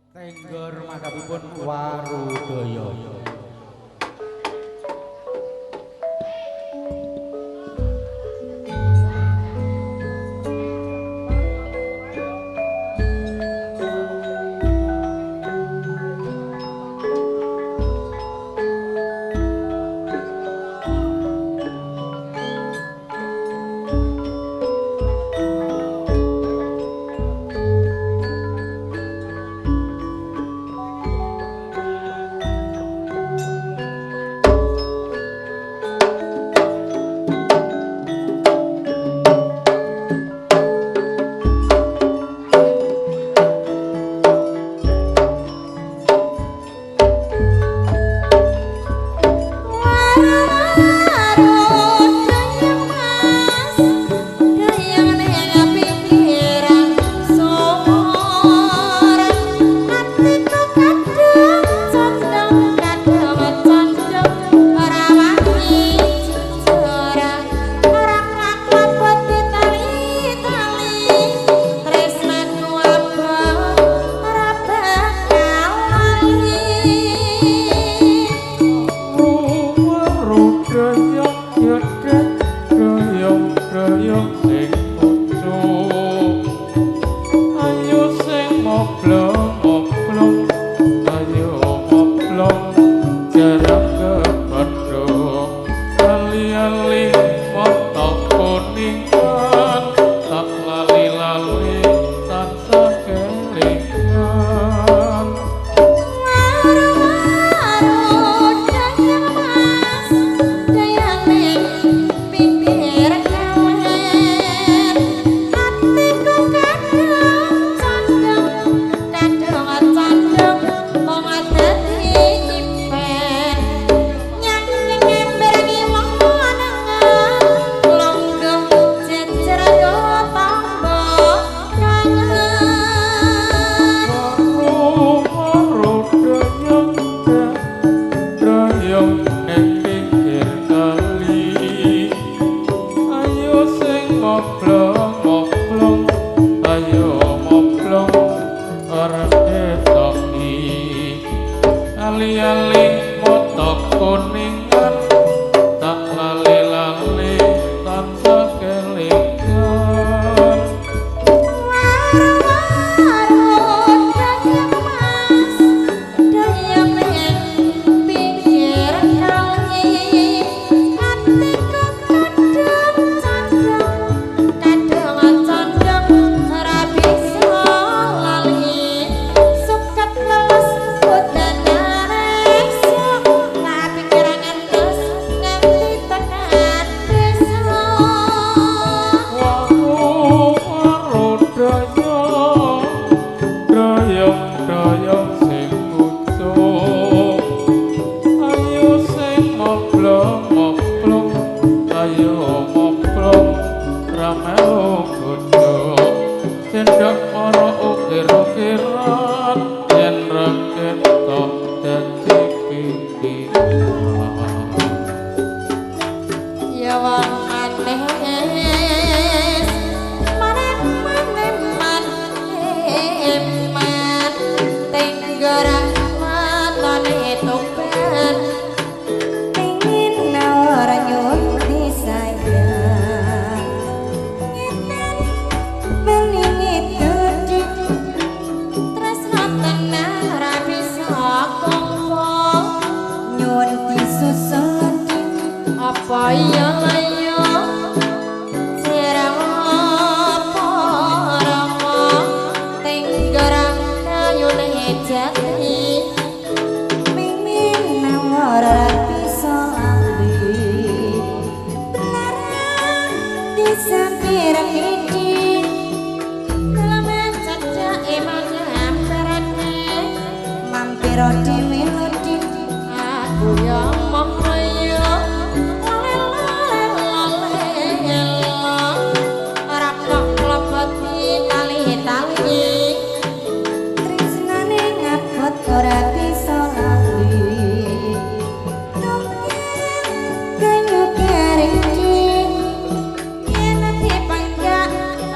Tenggor madhapipun Warudaya.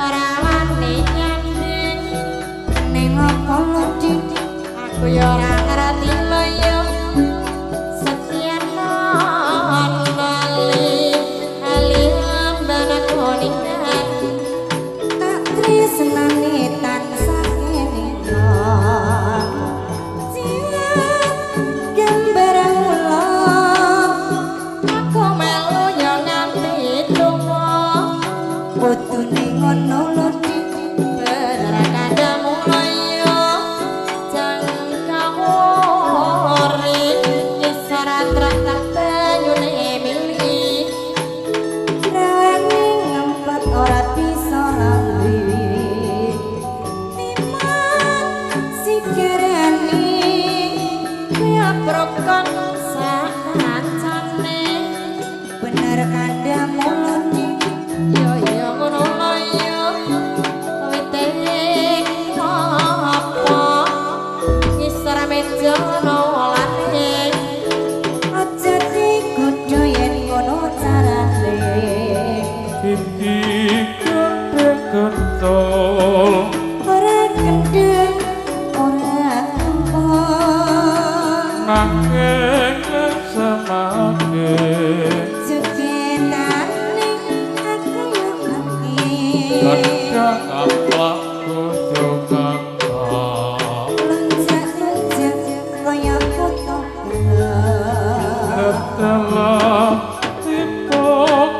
Ora wani nyanding. Aku yo ora ngerti lho setyana ali ali ambana kuningan Tak tresnani tansah eling. Jiwa gambar mula. Aku melu yo nganti tuwa. Kudune ngono lho, Dik. Bener kandhamu yo jangkawori ngisor trak banyune mili. Rawani ngempet ora bisa lali. Timan sigarani. Kaya brokon sakancane. Bener kandhamu lho, Dik. Yo yo ngono lho yo wite apa ngisor meja ana wolane. Aja digodho yen ngono carane. Titi gendeng kentul. Ora kendeng ora kempon. Nanging semake. Jogetane aku yo akeh. Gendang aplak kudu kakak. Lonjak-lonjak kaya foto. Letelah tipe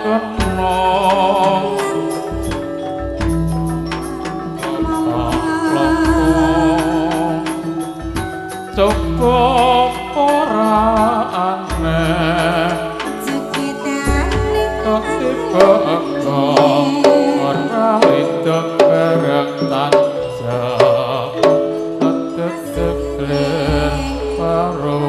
kena. Coba ora aneh. Jogetane. Ketiba engko ora wedok bareng tanjak. Tetep parudaya.